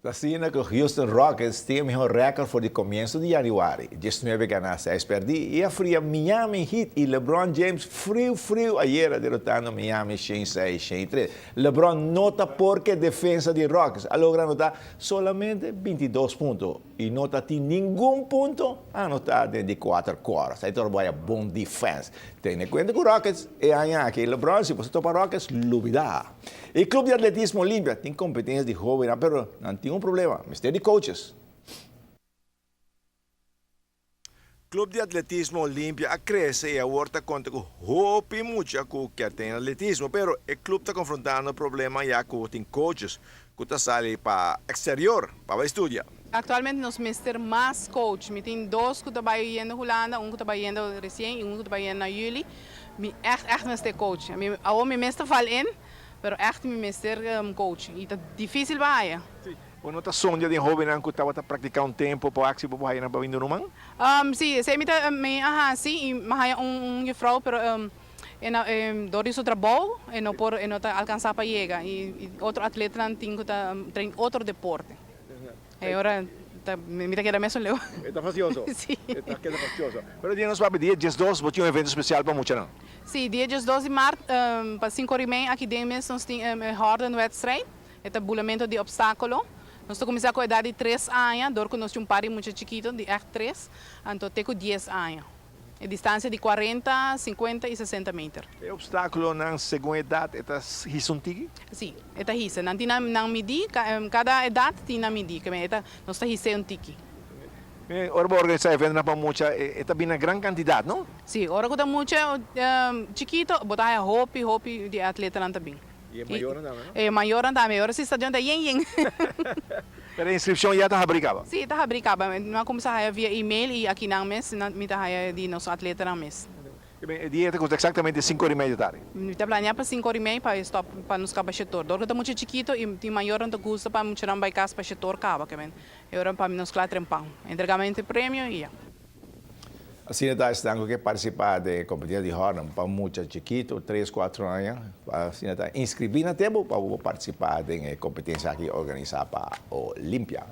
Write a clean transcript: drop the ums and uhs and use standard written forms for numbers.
Ta asina ku Houston Rockets tin e mihó rèkòrt for di komienso di yanüari, diesnuebe ganá, seis pèrdí, i a fria Miami Heat i LeBron James friu friu ayera derotando Miami 106, 103. LeBron no ta por ke defensa di Rockets a logra anotá solamente 22 punto i no ta tin ningun punto anotá den di kuater kuòrter. Esei ta ora bo haya bon defense. Tene kuenta ku Rockets e aña aki. LeBron si bo sa topa Rockets lubidá. E club di atletismo Olimpia tin competencia di hobennan pero nan tin un problema, mester di coaches. Club di atletismo Olimpia a crece y awor ta conta cu hopi mucha cu kier ten atletismo pero e club ta confrontando problema ya cu tin coaches cu ta sali pa exterior pa bay studia. Actualmente nos mester mas coach. Mi tin dos cu ta bay yendo Hulanda, un cu ta bay yendo recien y un cu ta bay yendo na juli. Mi echt echt mester coach. Mi awor mi mes ta val in, pero echt mi mester coach y ta dificil pa haya. Sí. Bo no ta sondia den hobennan cu tabata practica un tempo pa wak si bo por haya nan pa bin duna un man? Sí, esey mi ta mi a haci y mi a haya un juffrouw pero e na dor di su trabou e no por e no ta alcansa pa yega y otro atletanan tin cu ta train otro deporte. E ora ta mi ta keda mesun leu. E ta fastioso. Si. E ta keda fastioso. Pero dia nos papia dia 12 bo tin un evento special pa muchanan. Si, dia 12 di mart pa sinku ora i mei aki den mes nos tin e hordenwedstrijd. E ta bulamento di obstaculo. Nos ta cuminsa cu edad di tres aña dor cu nos tin un par di mucha chikito di echt tres anto te cu dies aña. E distancia di 40, 50 y 60 meter. E obstaculonan segun edad e ta hisa un tiki? Si, e ta hisa. Nan tin nan midi, cada edad tin nan midi. Keme e ta, nos ta his'é un tiki. Ora bo organisa eventonan pa mucha, e ta bini na gran cantidad, no? Si, ora cu ta mucha chikito, bo ta haya hopi, hopi di e atletanan ta bin. Y e mayornan tambe, no? E mayornan tambe. Ora si stadion ta yen yen. Pero e inscripcion ya ta habri caba? Si, ta habri caba. Mi a cuminsa haya via email y akinan mes mi ta haya di nos atletanan mes. E dia ta custa exactamente cinco ora y media di tardi? Mi ta planea pa cinco ora y media pa e stop pa nos caba shetor. Dor cu ta mucha chikito y tin mayornan ta gusta pa muchanan bay cas pa shetor caba. E ora pa nos cla trempan. Entregamento di premio y ya. Asina ta esnan ku ke partisipá den e kompetensia di hòrnan pa mucha chikitu, tres, kuatro aña, asina ta inskribí na tempu pa bo por partisipá den e kompetensia aki organisá pa Olimpia.